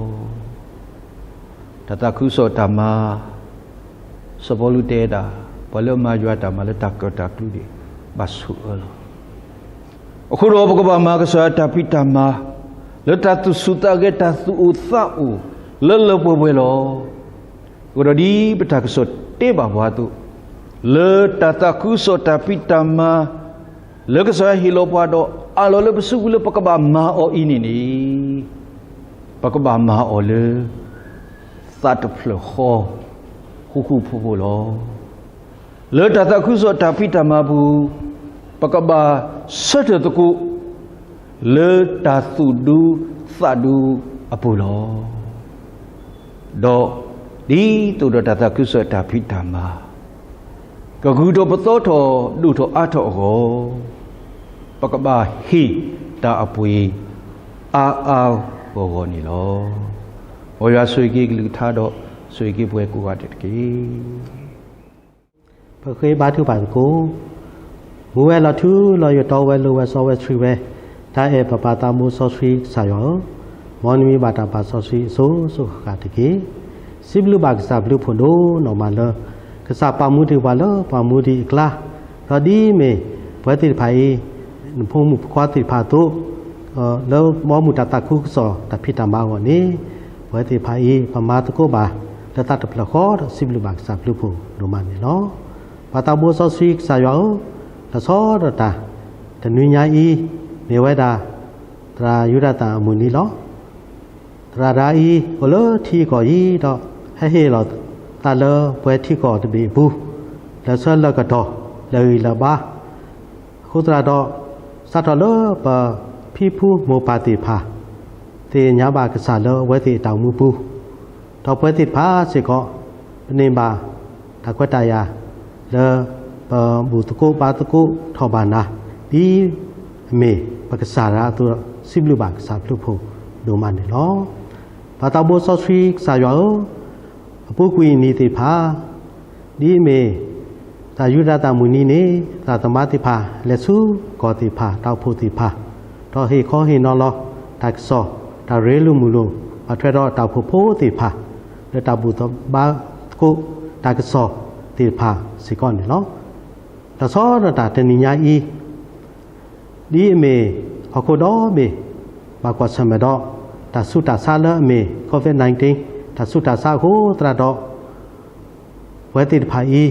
တၢ်သးခုကစီၣ်တၢ်မၤ, စီၤပီလူးတဲဒၣ်, ပှၤလၢအမၤယွၤတၢ်မၤလၢတၢ်ကၢၣ်တၢ်ကျူဒံး ဘၣ်ဆိၣ်အၢလီၤ. အဃိဒီးပကဘၣ်မၤကစၢ်ယွၤတၢ်ဖံးတၢ်မၤ လၢတၢ်သူၣ်ဆူၣ်သးဂဲၤ တၢ်သူၣ်အိၣ်သးအိၣ် လၢလၢပှဲၤပှဲၤလီၤ. အဃိဒီးဒ်ပတၢ်ကစီၣ်တဲဘၣ်ပှၤအသိး, လၢတၢ်သးခုကစီၣ်တၢ်ဖံးတၢ်မၤ လၢကစၢ်ယွၤဟ့ၣ်လီၤပှၤဒီး အးလီၤလၢပစုပူၤလၢပကဘၣ်မၤအီၤအံၤန့ၣ်န့ၣ်, ပကဘၣ်မၤအီၤလၢ သးတဖျၢၣ်ဃီ ဃူဃူဖိးဖိးလီၤ. လၢတၢ်သးခုကစီၣ်တၢ်ဖံးတၢ်မၤပူၤ, ပကဘၣ်ဆၢထၢၣ်သကိး လၢတၢ်သူၣ်ဒူသးဒူအပူၤလီၤ. ဒီးဒ်သိးဒီးတၢ်သးခုကစီၣ်တၢ်ဖံးတၢ်မၤ ကဂုၤထီၣ်ပသီထီၣ်ဒိၣ်ထီၣ်အါထီၣ်အဂီၢ်, ပကဘၣ်ဟ့ၣ်တၢ်အပှ့ၤအါအါဂီၢ်ဂီၢ်န့ၣ်လီၤ. မ်ယွၤဆိၣ်ဂ့ၤက့ၤကလုၢ်ကထါဒီး ဆိၣ်ဂ့ၤက့ၤပဝဲကိးဂၤဒဲးတက့ၢ်. ပဃ့ဘါထုကဖၣ်သကိး. မူဝဲလီၤထူလီၤယိာ် တီဝဲလိၤဝဲစီဝဲဆှံဝဲ တၢ်အဲၣ်ပပၢ်သးဘိစီဆှံကစၢ်ယွၤဧၢ, မ်နမံၤဘၣ်တၢ်ပာ်စီဆှံအစိၤစိၤဃၣ်ဃၣ်တက့ၢ်. စံးဘျုးဘၣ်ကစၢ်ဘျုးဖှိၣ်ဒိၣ်နီၢ်မးလၢ ကစၢ်ပာ်မူတ့ၢ်ပှၤလၢပှၤမူဒံးအကျါ, ဒီးဒ်အမ့ၢ်ပဝဲသ့ၣ်တဖၣ်အံၤ နဖိမုၣ်ဖိခွါသ့ၣ်တဖၣ်အသိး, လၢမ်မူးတၢ်သးခုကစီၣ်တၢ်ဖံးတၢ်မၤအဂီၢ်န့ၣ်, ပဝဲသ့ၣ်တဖၣ်အံၤ ပမၤသကိးဘၣ်လၢသးတဖျၢၣ်ဃီဒီး စံးဘျုးဘၣ်ကစၢ်ဘျုးဖှိၣ်ဒိၣ်မးန့ၣ်လီၤ. ပၢ်သးဘိစီဆှံကစၢ်ယွၤဧၢ, လီၤဆီဒၣ်တၢ် တနွံညါအံၤ မ့ၢ်ဝဲဒၣ် သရၣ်ယူဒၤသၣ်အမုၢ်နံၤလီၤ. သရၣ်တဂၤအံၤ အိၣ်လၢထံကီၢ်အံၤဒီး ဟဲဟ့ၣ်လီၤသးလၢပှဲၤထံကီၢ်တဘ့ၣ်အပူၤ လၢဆၢလၢကတီၢ် လၢဂံၢ်လၢဘါ, အဃိသတးဒီး စးထီၣ်လၢပဖံဖုမိၢ်ပၢ်သ့ၣ်တဖၣ် သ့ၣ်ညါဘၣ်ကစၢ်လၢအဝဲသ့ၣ်အတၢ်အိၣ်မူပူၤ, ဒီးပဝဲသ့ၣ်တဖၣ်စ့ၢ်ကီး ပန့ၢ်ဘၣ်တၢ်ခွဲးတၢ်ယာ်လၢ ပဘူၣ်သကိးဘါသကိးထီၣ်ဘၣ်နၤ ဒ်အမ့ၢ်ပကစၢ်တဂၤအသိးဒီး စံးဘျုးဘၣ်ကစၢ်ဘျုးဖှိၣ်ဒိၣ်မးန့ၣ်လီၤ. ပၢ်သးဘိစီဆှံကစၢ်ယွၤဧၢ, အပူၤကွံာ်အနံၤသ့ၣ်တဖၣ် ဒ်အမ့ၢ် သရၣ်ယူဒၤသၣ်မုၢ်နံၤန့ၣ် သရၣ်သမါသ့ၣ်တဖၣ် လဲၤဆူကီၢ်သ့ၣ်တဖၣ် တၢ်အိၣ်ဖှိၣ်သ့ၣ်တဖၣ် ဒီးဟ့ၣ်ခီဟ့ၣ်နီၤလီၤ တၢ်ကစီၣ် တၢ်ရ့လိာ်မုာ်လိာ် ဘၣ်ထွဲဒီးတၢ်အိၣ်ဖှိၣ်ဖိသ့ၣ်တဖၣ် လၢတၢ်ဘူၣ်သကိးဘါသကိးတၢ်ကစီၣ်သ့ၣ်တဖၣ်စ့ၢ်ကီးန့ၣ်လီၤ. လီၤဆီဒၣ်တၢ်တနံၤညါအံၤ ဒ်အမ့ၢ်ဟီၣ်ခိၣ်ဒီဘ့ၣ် ဘၣ်ကွၢ်ဆၢၣ်မဲာ်ဒီး တၢ်ဆူးတၢ်ဆါလၢအမ့ၢ် COVID nineteen တၢ်ဆူးတၢ်ဆါအဃိသတးဒီး ပဝဲသ့ၣ်တဖၣ်အံၤ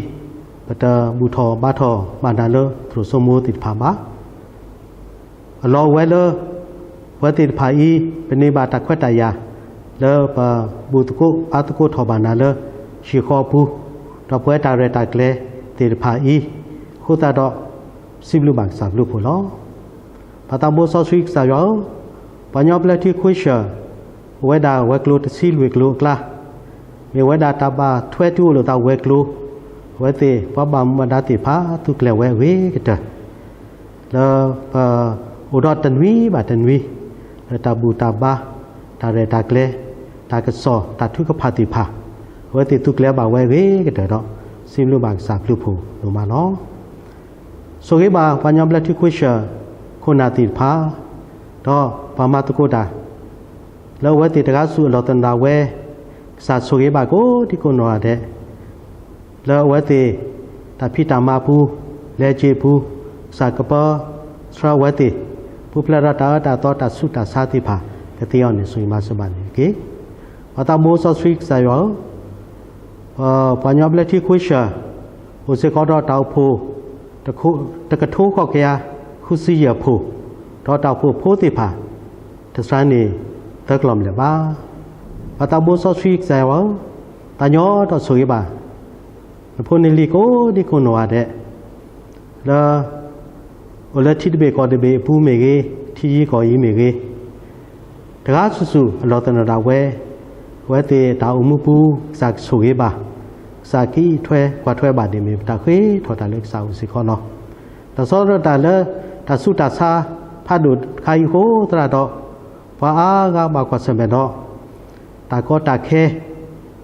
ပ ပတဘူၣ်ထီၣ်ဘါထီၣ်ဘၣ်နၤလၢသရိာ်စိမိသ့ၣ်တဖၣ်ဘၣ်. အလီၢ်အိၣ်ဝဲလၢ ပဝဲသ့ၣ်တဖၣ်အံၤ ပန့ၢ်ဘၣ်တၢ်ခွဲးတၢ်ယာ် လၢပဘူၣ်သကိးဘါသကိးထီၣ်ဘၣ်နၤလၢ ဟံၣ်ဃီပူၤ, ဒီးပဝဲတၢ်ရဲၣ်တၢ်ကျဲၤသ့ၣ်တဖၣ်အံၤ, အဃိသတးဒီး စံးဘျုးဘၣ်ကစၢ်ဘျုးဖှိၣ်လီၤ. ပၢ်သးဘိစီဆှံကစၢ်ယွၤဧၢ, ပှၤကညီဘျၢထံခဝ့ၡၢၣ် အိၣ်ဝဲဒၣ်ဝဲၤကျိၤတဆံလွံၢ်ကျိၤအကျါ, မ့ၢ်ဝဲဒၣ်တၢ်ဘၣ်ထွဲတုၤအိၣ်လိာ်သးဝဲၤကျိၤ, အဝဲသ့ၣ်ပှၤဘၣ်မူဘၣ်ဒါသ့ၣ်တဖၣ် သူၣ်ကျဲၤဝဲအဂ့ၤကတၢၢ် လၢပအိၣ်ဒီးတနွံဘၣ်တနွံ လၢတၢ်ဘူၣ်တၢ်ဘါ, တၢ်ရဲၣ်တၢ်ကျဲၤ, တၢ်ကစီၣ်တၢ်ထုကဖၣ်သ့ၣ်တဖၣ်, အဝဲသ့ၣ်သူၣ်ကျဲၤဘၣ်ဝဲအဂ့ၤကတၢၢ်ဒီး စံးဘျုးဘၣ်ကစၢ်ဘျုးဖှိၣ်ဒိၣ်မးလီၤ. ဆိၣ်ဂ့ၤဘၣ်ပှၤကညီဘျၢထံခဝ့ၡၢၣ် ခိၣ်နၢ်သ့ၣ်တဖၣ်, ဒီးပှၤမၤသကိးတၢ် လၢအဝဲသ့ၣ်တဂၤဆူအလီၢ်သနၢၣ်ဝဲ, ကစၢ်ဆိၣ်ဂ့ၤဘၣ်ကိးဒံကိးနီၢ်ဂၤဒဲး လၢအဝဲသ့ၣ် တၢ်ဖံးတၢ်မၤပူၤ, လဲၤစ့ပူၤ, ကစၢ်ကပၢဆှၢအဝဲသ့ၣ် ပူၤဖျဲးဒီးတၢ်အၢတၢ်သီတၢ်ဆူးတၢ်ဆါသ့ၣ်တဖၣ် ကသ့အီၤန့ၣ် ဆိၣ်ဂ့ၤမၤစၢၤဘၣ်န့ၣ်တက့ၢ်. ပၢ်သးဘိစီဆှံကစၢ်ယွၤဧၢ, ပှၤကညီဘျၢထံခဝ့ၡၢၣ် အိၣ်စ့ၢ်ကီးဒီးတၢ်အိၣ်ဖှိၣ် တကထိဃိးကယၤဃုဆံယဲၢ်ဖှိၣ်, ဒီးတၢ်အိၣ်ဖှိၣ်ဖိသ့ၣ်တဖၣ် တစှၤန့ၢ်သၢကလီၢ်မ့ၢ်လၢၤဘၣ်. ပၢ်သးဘိစီဆှံကစၢ်ယွၤဧၢ, သးညီဒီးဆိၣ်ဂ့ၤဘၣ် နဖိနလံၤကိးဒံကိးနီၢ်ဂၤဒဲး လၢ အိၣ်လၢထံတဘ့ၣ်ကီၢ်တဘ့ၣ်အပူၤမ့ၢ်ဂ့ၤ, ထံယံၤကီၢ်ယံၤမ့ၢ်ဂ့ၤ, တဂၤဆူၣ်ဆူၣ်အလီၢ်သနၢၣ်ဒၣ်ဝဲ, အဝဲသ့ၣ်တၢ်အိၣ်မူပူၤ ကစၢ်ကဆိၣ်ဂ့ၤဘၣ်, ကစၢ်ကအံးထွဲကွၢ်ထွဲဘၣ်န့ၣ်မ့ၢ်ပတၢ်ဃ့ထီၣ်တၢ်လၢကစၢ်အိၣ်စ့ၢ်ကီးလီၤ. လီၤဆီဒၣ်တၢ်လၢ တၢ်ဆူးတၢ်ဆါဖးဒိၣ်တခါအံၤအဃိသတးဒီး ပှၤအါဂၤဘၣ်ကွၢ်ဆၢၣ်မဲာ်ဒီး တၢ်ကီတၢ်ခဲ,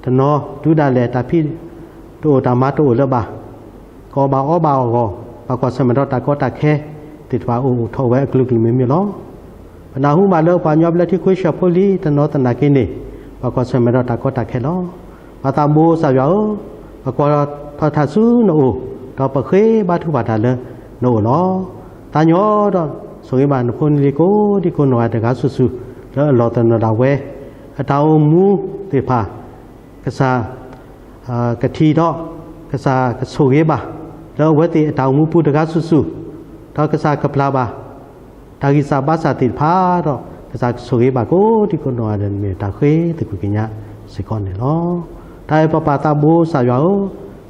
တနီၤတုၤဒၣ်လဲာ်တၢ်ဖံးတအိၣ်တၢ်မၤတအိၣ်လၢၤဘၣ်, ကအီၣ်ဘၣ်အီဘၣ်အဂီၢ် ဘၣ်ကွၢ်ဆၢၣ်မဲာ်ဒီးတၢ်ကီတၢ်ခဲသ့ၣ်တဖၣ်အိၣ်ထီၣ်ဝဲအကလုာ်ကလုာ်မ့ၢ်မ့ၢ်လီၤ. ပနၢ်ဟူဘၣ်လၢပှၤကညီဘျၢထံခဝ့ၡၢၣ်ဖိလံၤတနီၤသနာ်က့န့ၣ် ဘၣ်ကွၢ်ဆၢၣ်မဲာ်ဒီးတၢ်ကီတၢ်ခဲလီၤ. ပၢ်သးဘိကစၢ်ယွၤဧၢ, ပကွၢ်ထီၣ်တၢ်ဆူနအိၣ်, ဒီးပဃ့ဘါထုကဖၣ်တၢ်လၢနအိၣ်လီၤ. သးညီဒီးဆိၣ်ဂ့ၤဘၣ်နဖိနလံၤကိးဒံကိးနီၢ်ဂၤဒဲးတဂၤဆူၣ်ဆူၣ် လၢအလီၢ်သနၢၣ်ဒၣ်ဝဲ, အတၢ်အိၣ်မူသ့ၣ်တဖၣ် ကစၢ် ကထံၣ်ဒီး ကစၢ်ကဆိၣ်ဂ့ၤဘၣ် လၢအဝဲသ့ၣ်အတၢ်အိၣ်မူပူၤတဂၤဆူၣ်ဆူၣ်, ဒီးကစၢ်ကပျၢ်ဘၣ် တၢ်ဂံၢ်စၢ်ဘါစၢ်သ့ၣ်တဖၣ်ဒီး ကစၢ်ကဆိၣ်ဂ့ၤဘၣ်ကိးဒံကိးနီၢ်ဂၤဒဲးန့ၣ် မ့ၢ်တၢ်ဃ့သကွံၢ်ကညးစ့ၢ်ကီးန့ၣ်လီၤ. တၢ်အဲၣ်ပပၢ်သးဘိကစၢ်ယွၤဧၢ,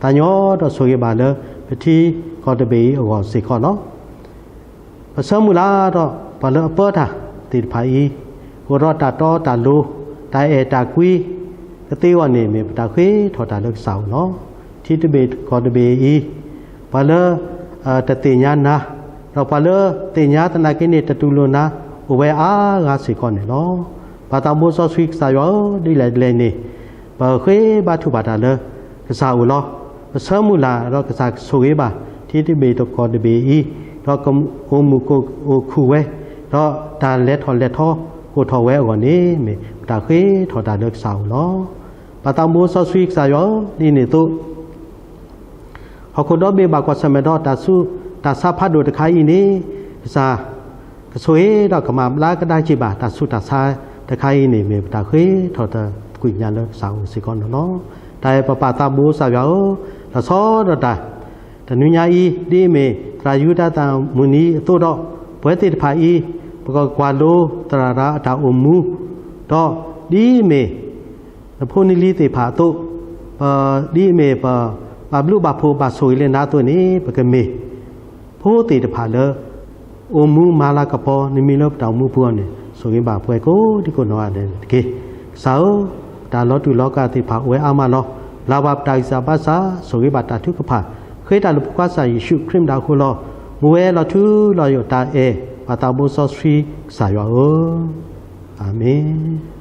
သးညီဒီးဆိၣ်ဂ့ၤဘၣ်လၢ ပထံကီၢ်တဘ့ၣ်အံၤအဂီၢ်စ့ၢ်ကီးလီၤ. ပဆၢမုၢ်လၢ်ဒီး ပှၤလၢအပၢတၢ်သ့ၣ်တဖၣ်အံၤ, အိၣ်ဒီးတၢ်တီတၢ်လိၤ, တၢ်အဲၣ်တၢ်ကွံ ကသ့အဂီၢ်န့ၣ် မ့ၢ်ပတၢ်ဃ့ထီၣ်တၢ်လၢကစၢ်အိၣ်လီၤ. ထံတဘ့ၣ်ကီၢ်တဘ့ၣ်အံၤ, ပှၤလၢ တသ့ၣ်ညါနၤ, ဒီးပှၤလၢသ့ၣ်ညါသနာ်က့န့ၣ် တတူၢ်လိာ်နၤ, အိၣ်ဝဲအါဂၤစ့ၢ်ကီးန့ၣ်လီၤ. ပၢ်သးဘိစီဆှံကစၢ်ယွၤဧၢ, ဒ်လဲၣ်ဒ်လဲၣ်န့ၣ် ပဃ့ဘါထုကဖၣ်တၢ်လၢကစၢ်အိၣ်လီၤ. ပဆၢမုၢ်လၢ်ဒီးကစၢ်ကဆိၣ်ဂ့ၤဘၣ် ထံတဘ့ၣ်ကီၢ်တဘ့ၣ်အံၤ, ဒီးကအိၣ်မုာ်ကအိၣ်ခုၣ်ဝဲ, ဒီးတၢ်လဲၤထီၣ်လဲၤထီ ကအိၣ်ထီၣ်ဝဲအဂီၢ်န့ၣ် မ့ၢ်ပတၢ်ဃ့ထီၣ်တၢ်လၢကစၢ်အိၣ်လီၤ. ပၢ်သးဘိစီဆှံကစၢ်ယွၤဧၢ, ဒ်န့ၣ်အသိး ဟီၣ်ခိၣ်ဒီဘ့ၣ်ဘၣ်ကွၢ်ဆၢၣ်မဲာ်ဒီးတၢ်ဆူးတၢ်ဆါဖးဒိၣ်တခါအံၤန့ၣ်, ကစၢ်ကဆိၣ်ဂ့ၤဒီးကမၤဘျါကဒါက့ၤဘၣ်တၢ်ဆူးတၢ်ဆါတခါအံၤန့ၣ် မ့ၢ်ပတၢ်ဃ့ထီၣ်တၢ်သကွံၢ်ကညးလၢကစၢ်အိၣ်စ့ၢ်ကီးန့ၣ်လီၤ. တၢ်အဲၣ်ပပၢ်သးဘိကစၢ်ယွၤဧၢ, လီၤဆီဒၣ်တၢ် တနွံညါအံၤ ဒ်အမ့ၢ်သရၣ်ယူဒၤသၣ်မုၢ်နံၤအသိးဒီး ပဝဲသ့ၣ်တဖၣ်အံၤ ပကကွၢ်လိသရၣ်တၢ်အတၢ်အိၣ်မူ, ဒီးဒ်အမ့ၢ် နဖိနလံၤသ့ၣ်တဖၣ်အသိး, ဒ်အမ့ၢ်ပဘၣ်ဘျုးဘၣ်ဖှိၣ်ဘၣ်ဆိၣ်ဂ့ၤလၢနၤအသိးန့ၣ် ပကမ့ၢ်ဖိသ့ၣ်တဖၣ်လၢ အိၣ်မူမၤလၤကပီၤနမံၤလၢပတၢ်အိၣ်မူပူၤအီၤန့ၣ် ဆိၣ်ဂ့ၤဘၣ်ပှၤကိးဒံကိးနီၢ်ဂၤဒဲးန့ၣ်တက့ၢ်. ကစၢ်ဧၢ, ပတၢ်လီၤတူာ်လီၤကာ်သ့ၣ်တဖၣ်အိၣ်ဝဲအါမးလီၤ. ဘျါဘၣ်ပတၢ်ဂံၢ်စၢ်ဘါစၢ်, ဆိၣ်ဂ့ၤဘၣ်တၢ်ထုကဖၣ်, ဃ့တၢ်လၢပဖိခွါကစၢ်ယ့ၣ်ၡူးခရံာ်မတၤအဃိလီၤ. မူဝဲလီၤထူလီၤယိာ်တၢ်အဲၣ် ပၢ်သးဘိစီဆှံကစၢ်ယွၤဧၢ, အၤမ့ၣ်.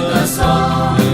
တၢ်ကစီၣ်